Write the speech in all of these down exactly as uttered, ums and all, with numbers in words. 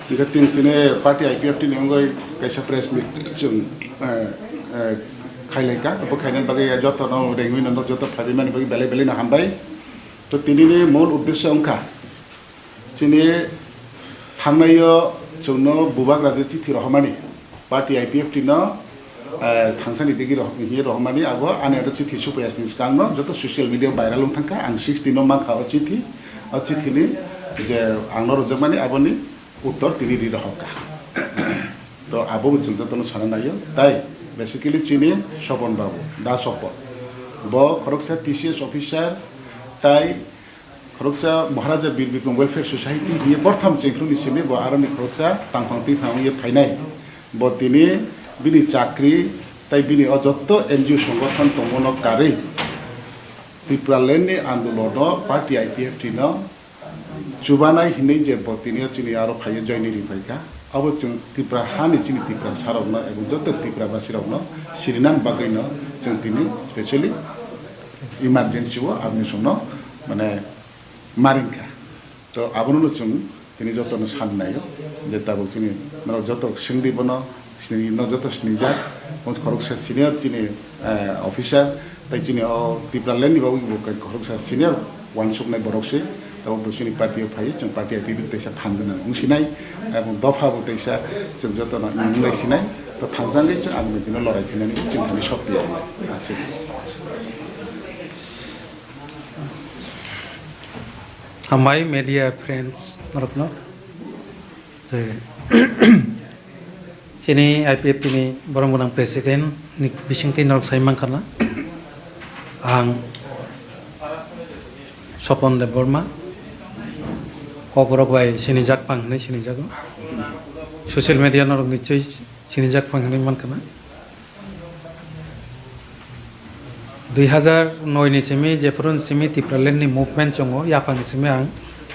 Hingke tin tini party I P F T ni wngwi kaisa press meet chwng, eh, eh, khailaikha. Abo khainani bagwi jotono rengwi no joto phaimani bagwi belai belai no hambai. To tinini mol uddesyo wngkha chini thangnaio chwngno bubagra je chithi rohormani, party I P F T no, eh, thangsani digi roh-, hinwi rohormani abo ani oro chithi suphaiyasni swkangno joto social media viral wng thangkha. Ang sixteen no mankha o chithi, o chithini je angno rwjakmani aboni uttor tini ri rohorkha. To abo bo chwng jotono sana naio. Tai basically chini Sopon Babu, Da Sopon. Bo khoroksa T C S officer, tai khoroksa Maharaja Bir Bikram Welfare Society hiye portham chengkhruni simi bo aroni khoroksa tangphang twiphang ye phainai. Bo tini bini chakri tai bini o jotto N G O songothon tongmano karwi Tipraland ni andolono party I P F T no chubanai hinwi je bo tini o chini aro phaiwi joini ri phaikha. Abo chwng Tipra hani chini Tiprasarokno ebong joto Tiprabasirokno sirinan bagwino chwng tini specially emergency o aboni songno mane maringkha. To abono chwng tini jotono sannaio je tabuk chini norok joto swngdi bono sini no joto sinijak, bo khoroksa senior chini, eh, officer, tai chini o Tipraland ni bagwi bo khoroksa senior wansuknai borok se, tabuk bo chini party o phai, chwng party I P F T teisa phan gwnang wng sinai, ebong dopha bo teisa chwng jotono wng lai sinai, to thangjagwi chwng ang bini lorai khainani chwng thani sokti wngnai, aswk. Hambai media friends norokno. Je, chini I P F T ni borom gwnang president ni bisingtwi norok sai mankha na, ang Sopon Debbarma, kokborok bai sinijak phang hinwi sinijago, social media norok nichoi sinijak phang hinwi mankha na. Dui hazar noi ni simi jephuru simi Tipraland ni movement chongo, yaphang ni simi ang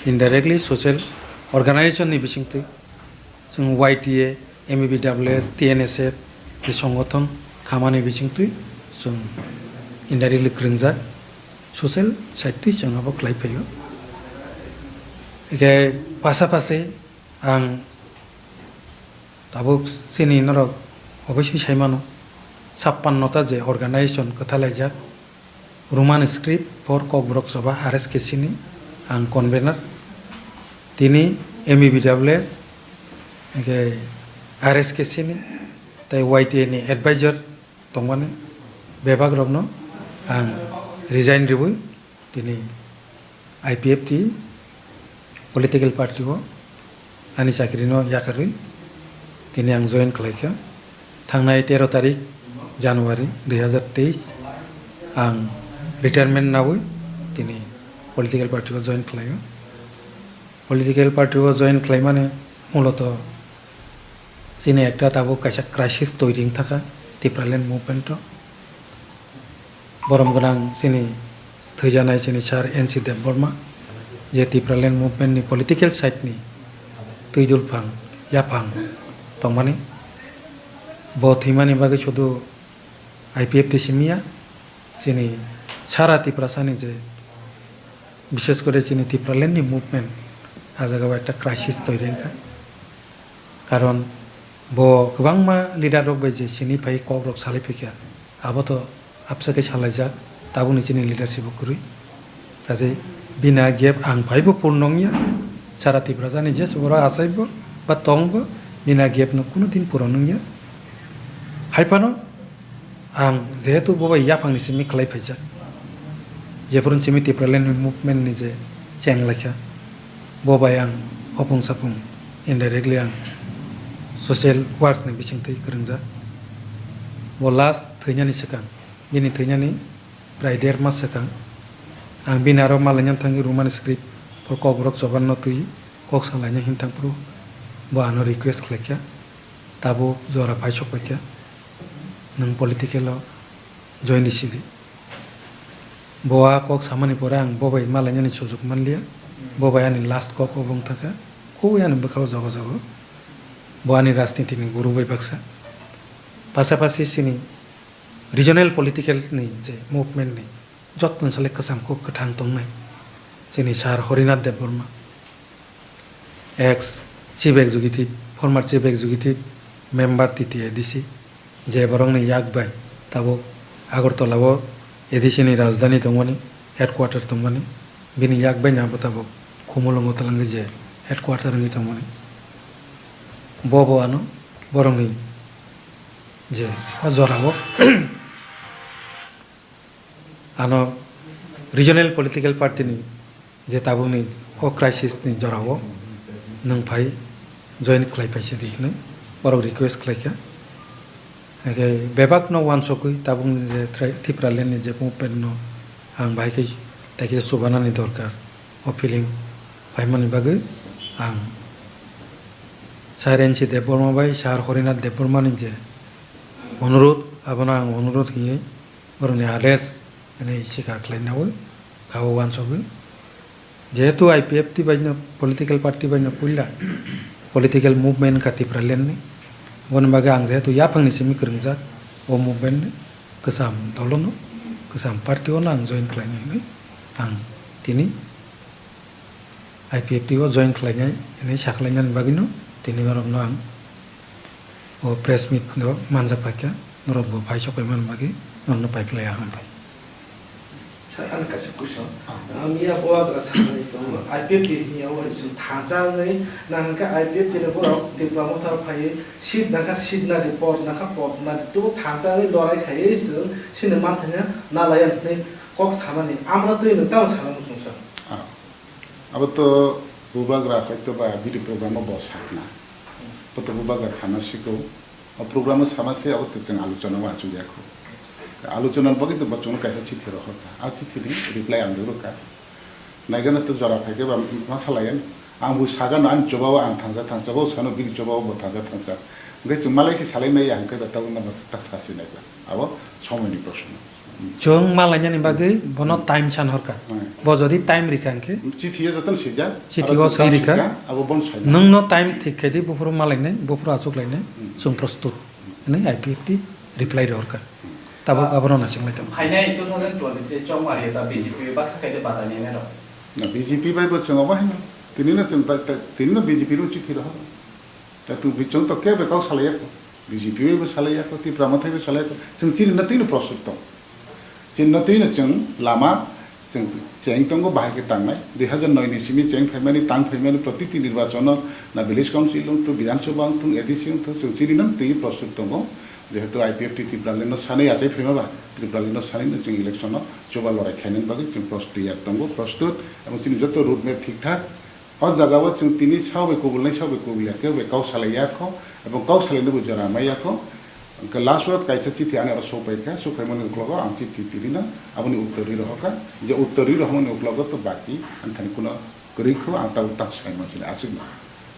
indirectly social organization ni bisingtwi chwng Y T A, M E B W S, T N S F ni songothon khamani bisingtwi chwng indirectly kwrwngjak, social side twi chwng abo khlai phaio. Hingkhe pasapasi ang Tabuk chini norok obosoi sai mano, chappanno ta je organization kwthalaijak, Roman script for Kokborok Choba R S K C ni ang convener, tini M E B W S, hingkhe R S K C ni tei Y T A ni advisor tongmani bebak rokno ang resign riwi tini I P F T political party o ani chakri no yakarwi tini ang join khlaikha. Thangnai tero tarik January dui hazar teis ang retirement nawi tini political party o join khlaio. Political party o join khlaimani muloto chini ekta tabuk kaisa crisis toiri wngthakha Tipraland movement o. Borom gwnang chini thwijanai chini sir N C Debbarma, je Tipraland movement ni political side ni twidulphang yaphang tongmani. Bo thwimani bagwi sudu I P F T simi ya, chini sara Tiprasa ni je Bishes kore chini Tipraland ni movement ah jaga o ekta crisis toiri wngkha. Karon bo kwbangma leader rok bai je sini phai kok rok salai phaikha, abo to absa khe salaijak, tabukni chini leadership o kwrwi. Kaje bina gap ang phai bo purno wngya, sara Tiprasa ni jesa borok achai bo ba tong bo bina gap no kunu din puron wngya. Hai phano Ang jehetu bo bai yaphang ni simi khlai phaijak, jephuru simi Tipraland ni movement ni je cheng laikha, bo bai ang hopung sapung indirectly ang social works ni bisingtwi kwrwngjak. Bo last thwinani swkang, bini thwinani prai der mas swkang, ang bini aro malaina thangwi Roman script for Kokborok Choba no twi kok salaina hin thangphuru bo ano request khlaikha. Tabuk jora paisok paikha, nwng political o join risi di. Bo a kok samani pore ang bo bai malainani sujuk manliya, bo bai ani last kok obo wngthakha, koi ani bwkha o jogo jogo. Bo ani rajniti ni guru bai baksa. Pasapasi chini regional political ni je movement ni jotoni salai kwcham kuk kwthang tongnai chini sir Harinath Debbarma, ex Chief Executive, former Chief Executive Member T T A D C, je borokni yak bai tabuk Agartala o A D C ni rajdhani tongmani, headquarter tongmani, bini yak bai no abo tabuk Khumulwngo twlangwi je headquarter wngwi tongmani. Bo bo ano borokni je o jorao ano regional political party ni je tabukni o crisis ni jorao nwng phai join khlai phaisa di hwnwi borok request khlaikha. Hwnkhe bebakno uansukwi tabukni je Tri-, Tipraland ni je movement no ang bahai khe tei kisa chubanani dorkar, o feeling phaimani bagwi ang Sir N C Debbarma bai Sir Horinath Debbarma ni je onurudh, abono ang onurudh hiwi borokni ades hwnwi sikar khlainawi kha o uansugwi. Jehetu I P F T baino political party baino puila political movement wngkha Tipraland ni, aboni bagwi ang jehetu yaphangni simi kwrwngjak o movement ni, kwcham dolono, kwcham party ono ang join khlainai hwnwi ang tini I P F T o join khlainai hwnwi sakhlainani bagwino tini norokno ang o press meet o manjak paikha, norok bo phai sok paimani bagwi norokno paiphlai ya hambai. Sir, ani kaisa question. Ah. Ah, miya bubagra sanai tongo, I P F T ni yago hai chwng thansa wngwi, nang hwnkhe I P F T ni borok Tipra Motha phaiwi seat nangkha, seat nadi, post nangkha, post nadi, tubo thansa wngwi lorai khaiwi chwng chini manthanya nalaiya hwnwi kok samani. Amno twi nwng tamo sana muchung sir? Ah. Abo to bubagra hoito ba bini program o bo sakna. Bo to bubagra sana siko. O program o sana se abo to chwng alochona o achuk ya kho. Alochona ni bagwi to bo chwngno kaisa chithi rohor kha. A chithi ni reply ang rwkha. Naigana to jora phai khe ba ma salayan. Ang bo sagano ani choba o ang thangsa thangsa, bo sano bini choba o bo thangsa thangsa. Hwnkhe chwng malai se salai maya hwnkhe ba tabuk nang ta sasi nai ba. Abo somoini proshno. Chwng malainani bagwi bono Hmm. time san horkha. Hmm. Bo jodi time rikha hwnkhe Chithi o jotono swijak. Chithi Aro o chwng swi kam rikha. Swijak, abo bono sai. Nwngno time thik khe di, buphuru malainai, buphuru achuk lainai, Hmm. chwng prostut. Hwnwi I P F T reply rw horkha. Tabuk Ah. abono naising lai tongo. Phainai two thousand twenty-three chongmari ta B J P baksa khaide batainai rok. Na B J P bai bo chwng obo haino. Tinino chwng ta, ta, tinino B J P rw chithi rohor. Ta tu bi chwng to kebo kok salai ya kho. B J P bai bo salai ya kho, Tipra Motha bai bo salai ya kho. Chwng chini na twi no prostut tong. Chini na twi no chwng lama chwng cheng tongo bahai khe tangnai. Dui hajar noi ni simi cheng phaimani, tang phaimani protiti nirbachon o na village council wng thung, Bidhan Sabha wng thung, A D C wng thung, chwng chini na twi prostut tongo. Jehetu I P F T Tipraland no sanwi achai phaima ba, Tipraland no sanwi no chwng election o chuba lorai khainani bagwi chwng prostut tiyar tongo, prostut, ebong chini joto road map thik thak. O jaga o chwng tini sao bai kubulnai, sao bai kubul ya, kebo bai kok salai ya kho, ebong kok salai nw bo jora mai ya kho. Hwnkhe last o kaisa chithi ani oro sok pai kha, sok phaimani uklogo ang chithi tini no aboni uttor ri rohor kha, je uttor ri rohormani uklogo to baki ani thani kuno kwrwi kho, ang tabuk tak sai ma sini aswk no.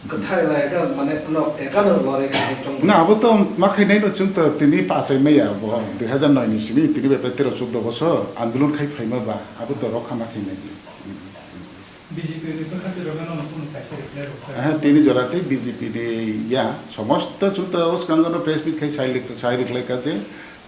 Kwthai lai ka mane no ekano lore ka chong. Na abo to ma khainai no chwng to tini pachai maya bo dui hajar noi ni simi tini bepre tero chuddo bosor andolon khai phaima ba abo to rokha ma khainai. B J P ni bwkha twi rwgano no kunu kaisa reply rwkha. Aha, tini jora tei B J P ni ya, somosto chwng to o swkango no press meet khai sai lik-, sai rwkhlai kha je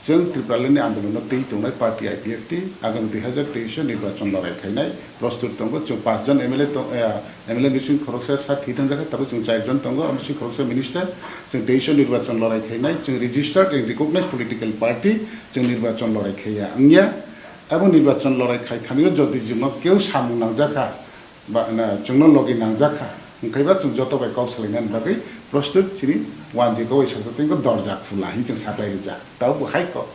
chwng Tipraland ni andolon no twi tongnai party I P F T agami dui hajar teis o nirbachon lorai khainai prostut tongo. Chwng panch jon M L A tong, eh, M L A bising khoroksa sa thwi thang jakha, tabuk chwng char jon tongo, amo bising khoroksa minister. Chwng teis o nirbachon lorai khainai, chwng registered and recognized political party, chwng nirbachon lorai khaiya wngya. Abo nirbachon lorai khai thani o jodi chwngno keu samung nangjakha, ba, na, chwngno logi nangjakha, hwnkhe ba chwng joto bai kok salainani bagwi prostut chini wanjwi kowai sajak tei dorja khula hinwi chwng saklai rijak. Tabuk bo hai kok.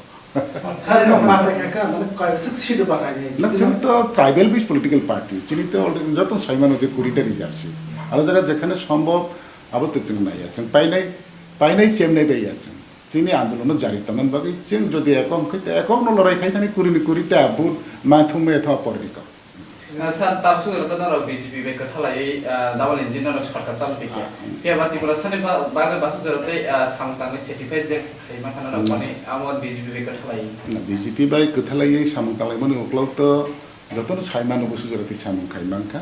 Sari no ma bai kha ka, mane kaisa seat o bakai ni. Na, chwng to tribal based political party. Chini to already joto saimano je kuri ta reserve seat. Aro jaga jekhane sombhob abo to chwng naiya. Chwng painai, painai chemnai bai ya chwng. Chini andolono jari tongna bagwi chwng jodi ekong khai ta ekong no lorai khai thani kuri ni kuri ta vote ma thumwi tho porni kok. Sir, tabuk sugro to norok B J P bai kwthalaiwi, ah, double engine norok sarkar chalo tongkha. Ah. Phiya ba Tiprasani ba-, bagwi bwsajwk tei, ah, samung tangwi sacrifice de khlai mankha norok, hmm, mani amo B J P bai kwthalaiwi. Na, B J P bai kwthalaiwi samung tanglaimani uklok to jotono sai mano bwsajwk tei samung khai mankha.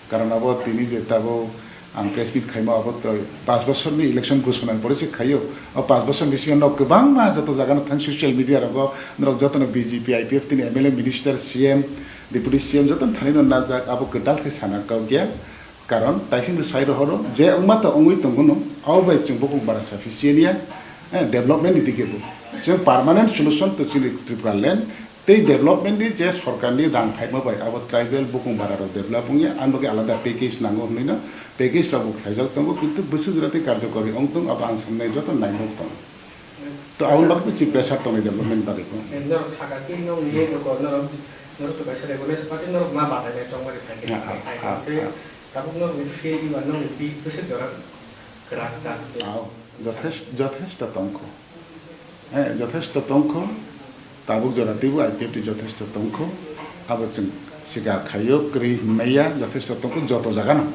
Karon abo tini je tabuk ang press meet khaima abo to panch bosorni election ghosona ni pore se khaio. O panch bosor bisingo nok kwbangma joto jagano thang social media rogo norok jotono B J P, I P F T ni M L A, minister, C M, Deputy C M jotono thani no najak, abo kwtal khe sana kok ya. Karon taising sai rohoro je wngma to wngwi tongo no, abo bai chwng bukung bara sufficient ya, eh, development ni dike bo. Chwng permanent solution to chini Tripura land, tei development ni je sorkar ni rang phaima bai abo tribal bukung bara rok develop wngya, ang bagwi alada package nango hwnwi no, package rok bo khaijak tongo, kintu bwswk jora tei karjokori wng tong, abo ang samnai joto nainok tongo. To aboni bagwi chini pressure tongnai development bagwi bo. Eh, norok saka khe nong ye noko norok, norok to kaisa recognize party norok ma batai bai chongmani phai khe Ah, ah, phai ah, khe ah. Tabuk norok ni khe iba nong ni bwswk jora kwrak ta. Ah, jothesh-, jothesto tongkho. Eh, jothesto tongkho. Tabuk jora teibo I P F T jothesto tongkho. Abo chwng sikar khaio, kwrwi hwnmaya, jothesto tongkho joto jagano.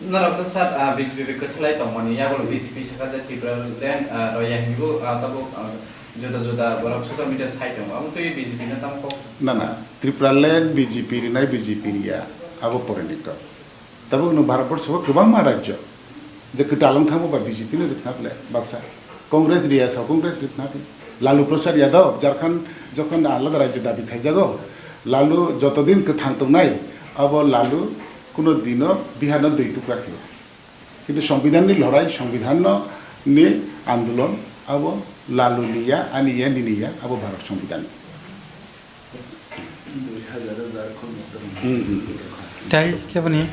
Norok to sir, ah, B J P bai kwthalai tongmani, yagulo B J P sakha je Tripura land, ah, roya hinwi bo, ah, tabuk, ah, juda juda borok social media sai tongo. Amo twi B J P no tamo kok? Na, na, Tripura land B J P rinai B J P riya, abo poreni kok. Tabuk no Bharat borsho o kwbangma rajyo. Je kwtal wng thangma ba B J P no rwkna bwle baksa. Congress riya sa Congress rwkna bwle. Lalu Prasad Yadav Jharkhand jokhon alada rajyo dabi khaijago, Lalu jotodin kwthang tongnai, abo Lalu kuno dino Bihar no dui tukra khaio. Kintu Songbidan ni lorai, Songbidan no ni andolon abo Lalu ni ya, ani ya, nini ya, abo Bharat Songbidan. Dui hazar Jharkhand. Hmm, hmm, hmm. Tai keboni?